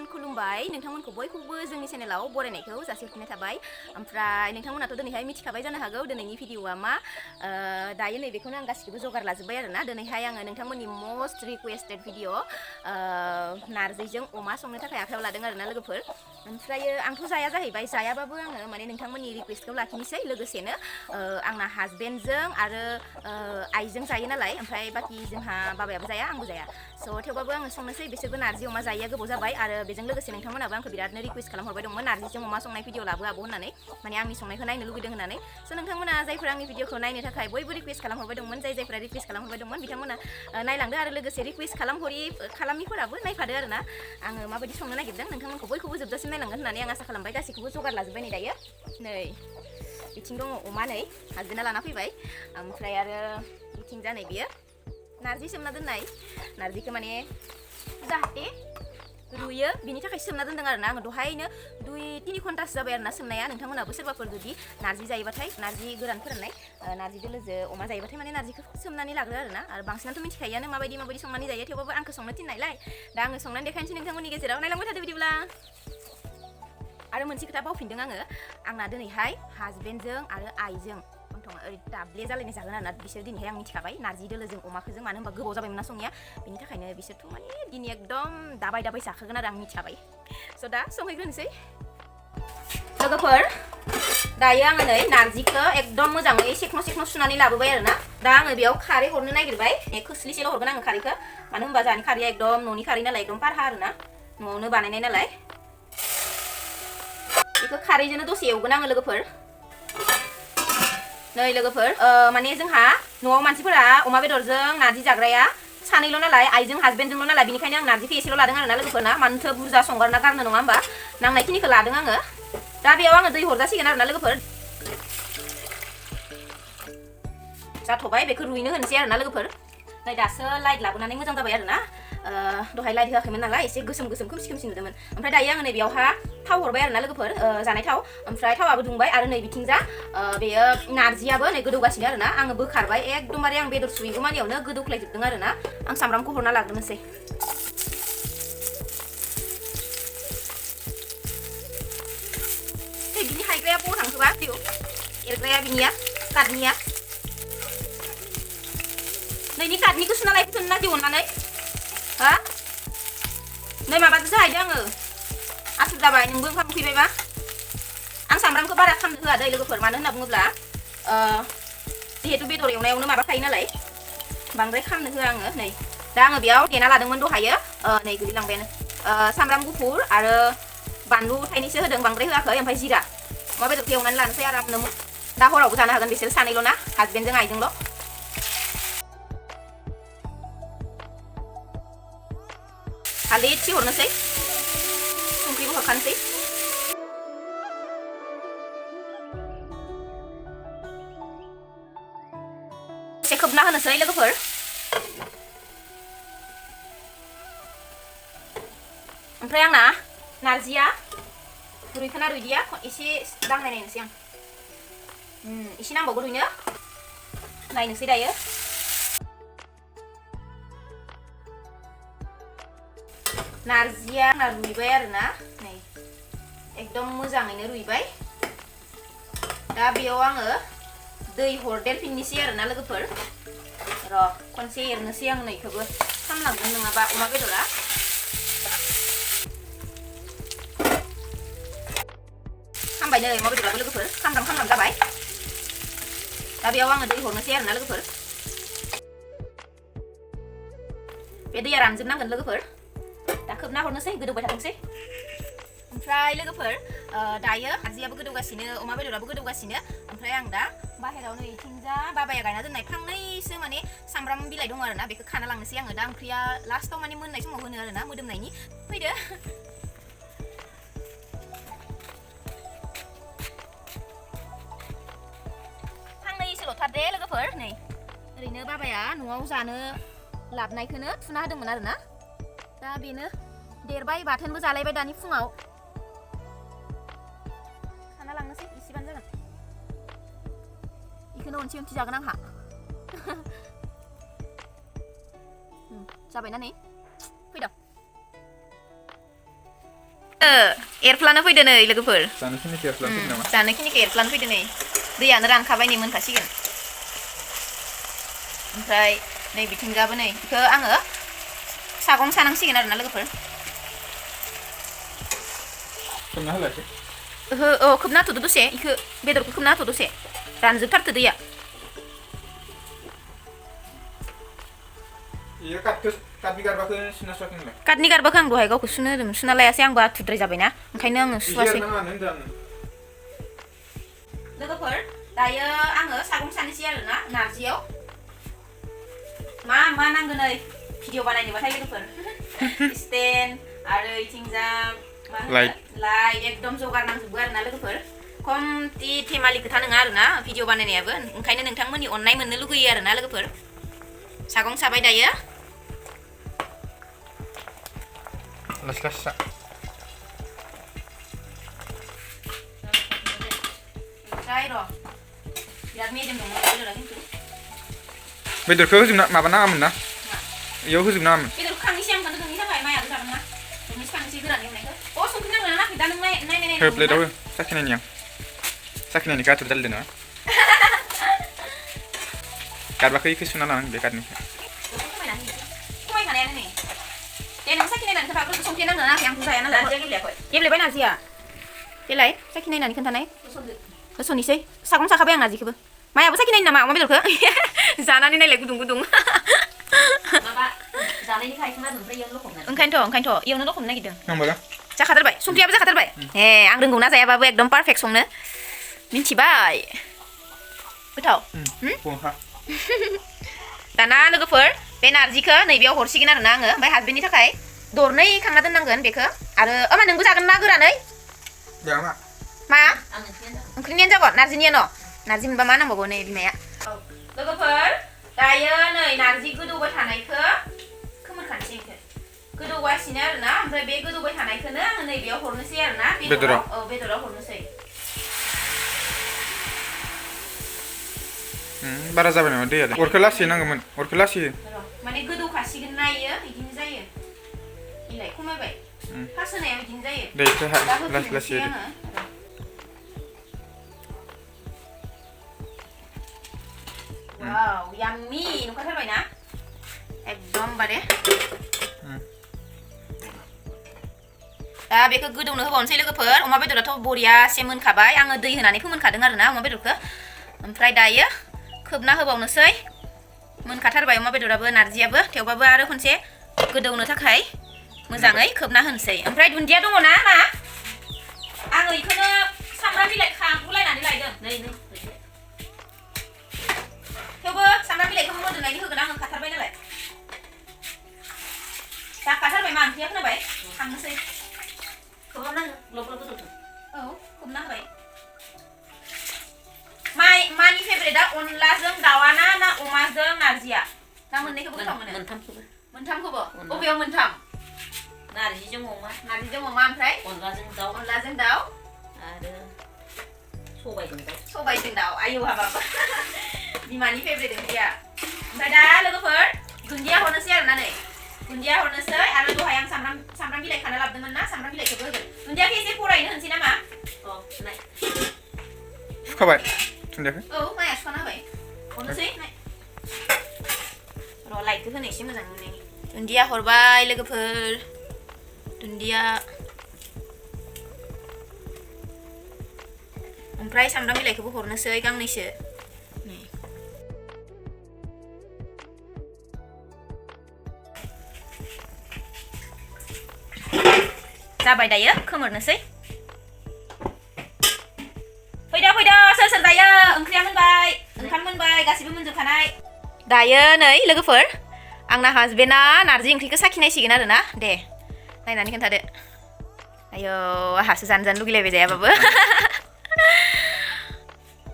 खुलुमबाय नोंथांमोनखौ बयखौबो जोंनि चेनेलाव बरायनायखौ जासिहरफिननाय थाबाय ओमफ्राय नोंथांमोनाथ' दिनैहाय मिथिखाबाय जानो हागौ दिनैनि भिडिअआ मा दायो नैबेखौनो आं गासिबो जगार लाजोब्बाय आरोना दिनैहाय आङो नोंथांमोननि मस्ट रिक्वेस्टेड भिडिअ नारजिजों अमा संनो थाखाय आखायाव लादों आरोना लोगोफोर ओमफ्राय आंथ' जाया जाहैबाय जायाबाबो आङो माने नोंथांमोननि रिक्वेस्टखौ लाखिनोसै लोगोसेनो आंना हासबेन्डजों आरो आइजों जायो नालाय ओमफ्राय बाखि जोंहा बाबायाबो जाया आंबो जाया स' थेवबाबो आङो संनोसै बिसोरबो नारजि अमा जायैया गोबाव जाबाय आरो बेजों लोगोसे नोंथांमोनाबो आंखौ बिरादनो रिक्वेस्ट खालामहरबाय दंमोन नारजिजों अमा संनाय भिडिअ लाबो आब' होननानै माने आंनि संनायखौ नायनो लुगैदों होननानै स' नोंथांमोना जायफोर आंनि भिडिअखौ नायनो थाखाय बयबो रिक्वेस्ट खालामहरबाय दंमोन जायफोरा रिक्वेस्ट खालामहरबाय दंमोन बिथांमोना नायलांदो आरो लोगोसे रिक्वेस्ट खालामिफोराबो नायफादो आरोना आङो माबायदि संनो नागिरदों नोंथांमोनखौ बयखौबो जोबजासिम नायलांगोन होननानै आं आसा खालामबाय गासैखौबो जगार लाजोब्बाय नै दायो नै बिथिं दङ अमा नै हासबेन्डा लाना फैबाय ओमफ्राय आरो बिथिंजा नै बियो नारजि सोमना दोननाय नारजिखौ माने जाहाथे रुयो बिनि थाखाय सोमना दोनदों आरोना आङो दहायनो 2-3 घन्टासो जाबाय आरोना सोमनाया नोंथांमोनाबो सोरबाफोर जुदि नारजि जायोबाथाय नारजि गोरान फोराननाय नारजि दोलोजो अमा जायोबाथाय माने नारजिखौ सोमनानै लाग्रो आरोना आरो बांसिनाथ' मिथिखायोआनो माबायदि संनानै जायो थेवबाबो आंखौ संनो थिननायलाय दा आङो संनानै देखायनोसै नोंथांमोननि गेजेराव नायलांबाय थादो बिदिब्ला आरो मोनसे खोथा बावफिनदों आंना दिनैहाय हासबेन्डजों आरो आइजों ओरै दाब्ले जालायनाय जागोन आरोना बिसोर दिनैहाय आं मिथिखाबाय नारजि दोलोजों अमाखोजों मानो होनबा गोबाव जाबायमोन ना संनाया बिनि थाखायनो बिसोरथ' माने दिनै एकदम दाबाय जाखागोन आरो आं मिथिखाबाय स' दा संहैग्रोनोसै लोगोफोर दायो आङो नै नारजिखौ एकदम मोजाङै सेखन' सुनानै लाबोबाय आरोना दा आङो बेयाव खारै हरनो नागिरबाय खोस्लिसेल' हरगोन आङो खारैखौ मानो होनबा जोंहानि खारैया एकदम न'नि खारै नालाय एकदम पारहा आरोना न'आवनो बानायनाय नालाय बेखौ खारैजोंनो दसे एवगोन आङो लोगोफोर नै लोगोफोर माने जोंहा न'आव मानसिफोरा अमा बेदरजों नारजि जाग्राया सानैल' नालाय आइजों हासबेन्डजोंल' नालाय बिनिखायनो आं नारजिखौ एसेल' लादों आरोना लोगोफोरना मानोथो बुरजा संगारना गारनो नङा होमबा नांनायखिनिखौ लादों आङो दा बेयाव आङो दै हरजासिगोन आरोना लोगोफोर जाथ'बाय बेखौ रुइनो होनोसै आरोना लोगोफोर नै दासो लाइट लाबोनानै मोजां जाबाय आरोना दहाय लाइट होआखैमोन नालाय एसे गोसोम खोमसि नुदोंमोन ओमफ्राय दायो आङो नै बेयावहा थाव हरबाय आरोना लोगोफोर जानाय थाव ओमफ्राय थावाबो दुंबाय आरो नै बिथिंजा बेयो नारजियाबो नै गोदौगासिनो आरोना आङो बोखारबाय एकदमबारे आं बेदर सुहैगौमानियावनो गोदौख्लायजोबदों आरोना आं सामब्रामखौ हरना लाग्रोनोसै बिनि हायग्राया बबाव थांखोबा एरग्राया बिनिया काटनिया नैनि काटनिखौ सुना लायफिननो ना दिहुननानै हा नै माबाजोंसो हायदों आङो आसुर जाबाय नोंबो ओंखाम उखैबायबा आं सामब्रामखौ बारा खामनो होआ दै लोगोफोर मानो होनना बुङोब्ला जिहेतु बेदर एवनायावनो माबाखायो नालाय बांद्राय खामनो होआ आङो नै दा आङो बेयाव देना लादोंमोन दहायो नै गोलैलांबायानो सामब्राम गुफुर आरो बानलु थाइनैसो होदों बांद्राय होआखै ओमफ्राय जिरा अमा बेदरखौ एवनानै लानोसै आरामनो दा हरावबो जानो हागोन बिसोर सानैल' ना हासबेन्डजों आइजोंल' हालदै एसे हरनोसै संख्रिबो हरखानोसै एसे खोबना होनोसै लोगोफोर ओमफ्राय आंना नारजिया रुइखोना रुइदिया एसे दांनाय नायनोसै आं एसे नांबावगौ रुइनो नायनोसै दायो नारजिया आंना रुइबाय आरोना नै एकदम मोजाङैनो रुइबाय दा बेयाव आङो दै हरदेरफिननोसै आरोना लोगोफोर र' खनसे एरनोसै आं नैखौबो खामलांगोन नङाबा अमा बेदरा खामबाय नै अमा बेदराबो लोगोफोर खामलाम जाबाय दा बेयाव आङो दै हरनोसै आरोना लोगोफोर बे दैया रानजोबनांगोन लोगोफोर दा खोबना हरनोसै गोदौबाय थाथोंसै ओमफ्राय लोगोफोर दायो नारजियाबो गोदौगासिनो अमा बेदराबो गोदौगासिनो ओमफ्राय आं दा बाहेरायावनो इथिंजा बाबाया गायना दोननाय फांनैसो माने सामब्राम बिलाइ दङ आरोना बेखौ खाना लांनोसै आङो दा ओंख्रिया लास्टाव माने मोननाय समाव होनो आरोना मोदोमनायनि फैदो फांनैसोल'थार दे लोगोफोर नै ओरैनो बाबाया न'आव जानो लाबनायखौनो थुना होदोंमोन आरोना दा बेनो देरबाय बाथोनबो जालायबाय दानि फुङाव खाना लांनोसै इसेबानो जागोन बेखौनो उनथि जागोन आंहा जाबायना नै फैद' एरफ्लानो फैदो नै लोगोफोर जानोखिनिखौ एरफ्लानो फैदो नामा जानोखिनिखौ एरफ्लानो फैदो नै दैयानो रानखाबाय नै मोनखासिगोन ओमफ्राय नै बिथिंजाबो नै बेखौ आङो सागं सानांसिगोन आरोना लोगोफोर खोबना होलायसै ओहो खोबना होथ'दो दसे बेखौ बेदरखौ खोबना होथ' दसे रानजोबथारथो दैया इयो काटनि गारबाखौ सुना सुवाखै नोंलाय काटनि गारबाखौ आं दहाय गावखौ सुनो होदोंमोन सुना लायासै आंबो आथुद्राय जाबायना ओंखायनो आङो सुवासै लोगोफोर दायो आङो सागं सानोसै आरोना नारजियाव मा नांगौ नै भिडिअ बानायनोबाथाय लोगोफोर स्टेन्ड आरो इथिंजा लाइट एकदम जगार नांजोबो आरोना लोगोफोर खमथि थेमालि खोथा नङा आरोना भिडिअ बानायनायाबो ओंखायनो नोंथांमोननि अननाय मोननो लुगैयो आरोना लोगोफोर सागं साबाय दायो लासै लासै सा ओमफ्राय र' बिराद मेजेम दङ बेदरा खिन्थु बेदरखौ होजोबना माबा नाङामोन ना इयाव होजोबनाङामोन बेदरखौ खांनोसै आं नोंनि थाखाय माइआबो जागोन ना नोंनिसो खांनोसै गोरान एवनायखौ संख्रि नांगोन ना नाङाखै दा नों नाय हो प्लेटाव हो साखिनायनि आं साखिनायनि गाथुर जालदो ना गारबाखौ इखौ सुना लानांगोन बे काटनिखौ खमायखानायानो नै दे नों साखिनायनानै खोन्थाग्रो संख्रि नांगोन ना नाङाखै आंथ' जाया नालाय गेब्लेबाय नारजिया देलाय साखिनायनानै खोन्थानाय होस'नोसै सागं साखाबाय आं नारजिखौबो माइआबो साखिनायनि नामा अमा बेदरखौ जानानै नायलाय गुदुं ओंखायनोथ' इयावनो लखबनो नागिरदों जाखाथारबाय संख्रियाबो जाखाथारबाय ए आं रोंगौ ना जायाबाबो एकदम पारफेक्ट संनो मिन्थिबाय गोथाव दाना लोगोफोर बे नारजिखौ नैबेयाव हरसिगोन आरोना आङो ओमफ्राय हासबेन्डनि थाखाय दरनै खांना दोननांगोन बेखौ आरो मा नोंबो जागोन ना गोरानै मा ओंख्रिनियानो जागोन नारजिनिया न' नारजि मोनबा मा नांबावगौ नै बिमाया लोगोफोर दायो नै नारजि गोदौबाय थानायखौ खोमोरखानोसै गोदौगासिनो आरोना ओमफ्राय बे गोदौबाय थानायखौनो आङो नैबेयाव हरनोसै आरोना बेदराव हरनोसै बारा जाबाय नामा दैया अरखौ लासै नांगौमोन अरखौ लासै माने गोदौखासिगोन ना इयो बिदिनो जायो इलाय खमायबाय फार्स्ट होनायाव बिदिनो जायो दे लासै लासै वाव याम्मी नुखाथारबायना एकदमबारे दा बेखौ गोदौनो होबावनोसै लोगोफोर अमा बेदराथ' बरियासे मोनखाबाय आङो दै होनानै फोमोनखादों आरोना अमा बेदरखौ ओमफ्राय दायो खोबना होबावनोसै मोनखाथारबाय अमा बेदराबो नारजियाबो थेवबाबो आरो खनसे गोदौनो थाखाय मोजाङै खोबना होनोसै ओमफ्राय दुन्दिया दङ ना मा आङो बेखौनो सामब्राम बिलाइ खागुलायनानै लायदों नै थेवबो सामब्राम बिलाइखौ मोदोमनायनि होगोन आङो खाथारबाय नालाय जाखाथारबाय मा ओंख्रिया खोनाबाय खांनोसै खोबहाबनांगौ ग्लब ग्लब गोदौथों औ खोबना होबाय मानि फेभरेटआ अनलाजों दावाना ना अमाजों नारजिया ना मोननैखौबो गोथाव मोनो मोनथामखौबो बबेयाव मोनथाम नारजिजों अमा ओमफ्राय अनलाजों दाउ आरो सबायजों दाउ आयौ हाबाब बिमानि फेभरेट ओंख्रिया ओमफ्राय दा लोगोफोर दुन्दिया हरनोसै आरोना नै दुन्दिया हरनोसै आरो दहाय आं सामब्राम बिलाइ खाना लाबोदोंमोन ना सामब्राम बिलाइखौबो होगोन दुन्दियाखौ एसे फरायनो होनसै नामा सुखाबाय दुन्दियाखौ औ माया सुखाना होबाय हरनोसै र' लाइटखौ होनो एसे मोजां नुनायनि दुन्दिया हरबाय लोगोफोर दुन्दिया ओमफ्राय सामब्राम बिलाइखौबो हरनोसै गांनैसो जाबाय दायो खोमोरनोसै फैदो सोर जायो ओंख्रिया मोनबाय ओंखाम मोनबाय गासिबो मोनजोबखानाय दायो नै लोगोफोर आंना हासबेन्डआ नारजि ओंख्रिखौ साखिनायसिगोन आरोना दे नायनानै खोन्थादो आयौ आहासो जानो लुगैलायबाय जायाबाबो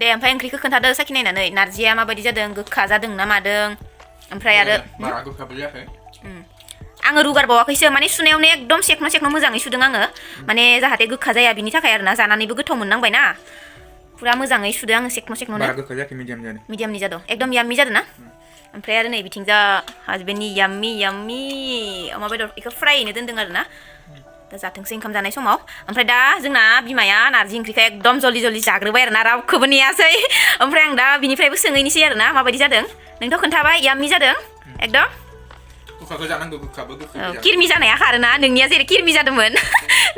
दे ओमफ्राय ओंख्रिखौ खोन्थादो साखिनायनानै नारजिया माबायदि जादों गोखा जादों ना मादों ओमफ्राय आरो आङो रुगारबावाखैसो माने सुनायावनो एकदम सेख्न' मोजाङै सुदों आङो माने जाहाथे गोखा जाया बिनि थाखाय आरोना जानानैबो गोथाव मोननांबाय ना पुरा मोजाङै सुदों आङो सेख्न'नो मिडियामनि जादों एकदम याम्मी जादों ना ओमफ्राय आरो नै बिथिंजा हासबेन्डनि याम्मी अमा बेदर बेखौ फ्रायैनो दोन्दों आरोना दा जाथोंसै ओंखाम जानाय समाव ओमफ्राय दा जोंना बिमाया नारजि ओंख्रिखौ एकदम जल्दि जल्दि जाग्रोबाय आरोना रावखौबो नेयासै ओमफ्राय आं दा बिनिफ्रायबो सोङैनोसै आरोना माबायदि जादों नोंथ' खोन्थाबाय याम्मी जादों एकदम गोखाखौ जानांगौ गोखाबो गोखै किरमि जानाया खारोना नोंनिया जेरै किरमि जादोंमोन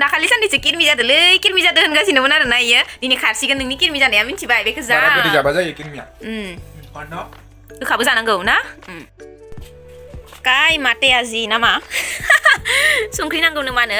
दाखालि साननैसो किरमि जादोंलै किरमि जादों होनगासिनोमोन आरोना इयो दिनै खारसिगोन नोंनि किरमि जानाया मिथिबाय बेखौ जा बारा गोदै जाबा जायो किरमिया गोखाबो जानांगौ ना काय मातेया जि नामा संख्रि नांगौनो मानो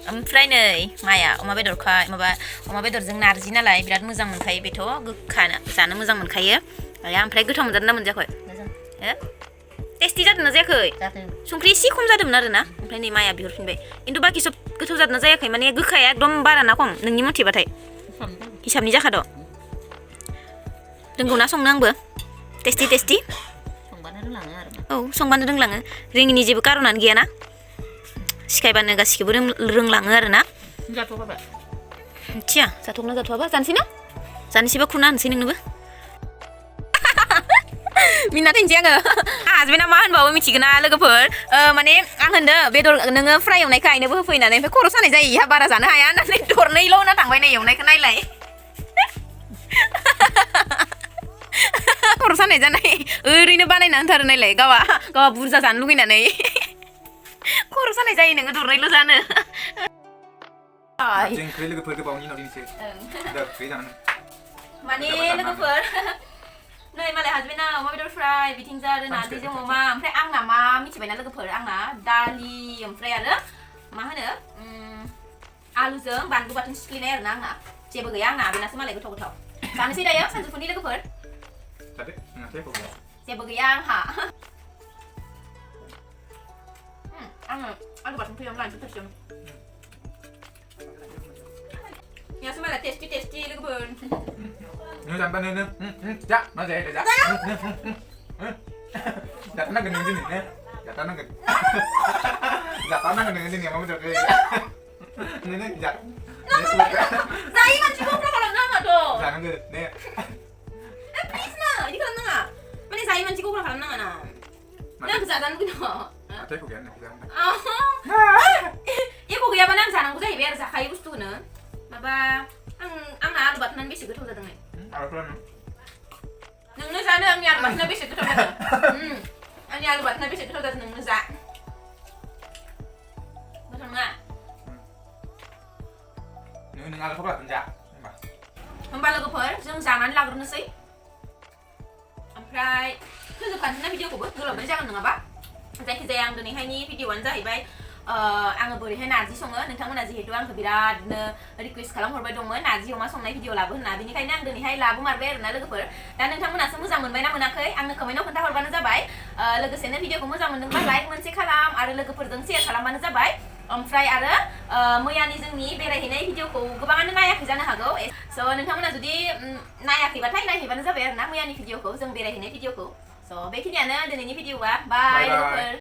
ओमफ्राय नै माया अमा बेदरखाय माबा अमा बेदरजों नारजि नालाय बिराद मोजां मोनखायो बेथ' गोखानो जानो मोजां मोनखायो ओमफ्राय गोथाव मोनजादों ना मोनजायाखै टेस्टि जादों ना जायाखै संख्रि एसे खम जादोंमोन आरोना ओमफ्राय नै माया बिहरफिनबाय खिन्थु बाखि सब गोथाव जादों ना जायाखै माने गोखाया एकदम बारा ना खम नोंनि मथेबाथाय हिसाबनि जाखाद' रोंगौ ना संनो आंबो टेस्टि औ संबानो रोंलाङो रोङिनि जेबो कारनानो गैयाना सिखायबानो गासिखौबो रोंलाङो आरोना मिथिया जाथ'गोना जाथ'वाबा जानोसै ना जानोसैबा खुना होनसै नोंनोबो मिना थैनोसै आङो हासबेन्डआ मा होनबावो मिथिगोना लोगोफोर माने आं होनदों बेदर नोङो फ्राय एवनायखौ आइनोबो होफैनानै ओमफ्राय खर' सानाय जायो इहा बारा जानो हाया होननानै दरनैल' होना थांबाय नै एवनायखौ नायलाय खर' सानाय जानाय ओरैनो बानायना होनथारो नायलाय गावा बुरजा जानो लुगैनानै खर' सानाय जायो नोङो दरनैल' जानो ओंख्रि लोगोफोर गोबावनि उनाव दिनैसो ओंख्रि जानानै माने लोगोफोर नै मालाय हासबेन्डआ अमा बेदर फ्राय बिथिंजा आरो नारजिजों अमा ओमफ्राय आंना मा मिथिबायना लोगोफोर आंना दालि ओमफ्राय आरो मा होनो आलुजों बानलु बाथोन सिफ्लेनाय आरोना आंना जेबो गैया आंना बेनासो मालाय गोथाव गोथाव जानोसै दायो सानजौफुनि लोगोफोर जेबो गैया आंहा आङो आलु बाथोन फैयावनो लानोसै थोरसियावनो यासो मालाय टेस्टि लोगोफोर नों जानबा नों जा मा जायो जा जाथारनांगोन नों दिनै जाथारनांगोन नोङो दिनै अमा बेदरखौ नोङो जा जायो मानसिखौ अब्ला खालामनो नाङाथ' जानांगौ ने प्लिज ना इदि खालामनाङा माने जायो मानसिखौ अब्ला खालामनाङा ना नों जाजानो लुगैदों हाथायखौ गैया होननाय एख' गैयाबानो आं जानांगौ जाहैबाय आरो जाखायो बुस्थुखौनो माबा आंना आलु बाथोनानो बेसे गोथाव जादों नोंनो जानो आंनि आलु बाथोना बेसे गोथाव जादों आंनि आलु बाथोना बेसे गोथाव जादों नोंनो जा गोथाव नङा नों आलुखौ बाथोन जा होमबा लोगोफोर जों जानानै लाग्रोनोसै ओमफ्राय फोजोबखानोसै ना भिडिअखौबो गोलावद्राय जागोन नङाबा जायखिजाया आं दिनैहायनि भिडिअआनो जाहैबाय आङो बोरैहाय नारजि सङो नोंथांमोना जिहेतु आंखौ बिरादनो रिक्वेस्ट खालामहरबाय दंमोन नारजि अमा संनाय भिडिअ लाबो होनना बेनिखायनो आं दिनैहाय लाबोमारबाय आरोना लोगोफोर दा नोंथांमोनासो मोजां मोनबाय ना मोनाखै आंनो कमेन्टआव खोन्थाहरबानो जाबाय लोगोसेनो भिडिअखौ मोजां मोनदोंबा लाइक मोनसे खालाम आरो लोगोफोरजों शेयार खालामबानो जाबाय ओमफ्राय आरो मैयानि जोंनि बेरायहैनाय भिडिअखौ गोबाङानो नायाखै जानो हागौ स' नोंथांमोना जुदि नायाखैबाथाय नायहैबानो जाबाय आरोना मैयानि भिडिअखौ जों बेरायहैनाय भिडिअखौ स' बेखिनियानो दिनैनि भिडिअआ बाय लोगोफोर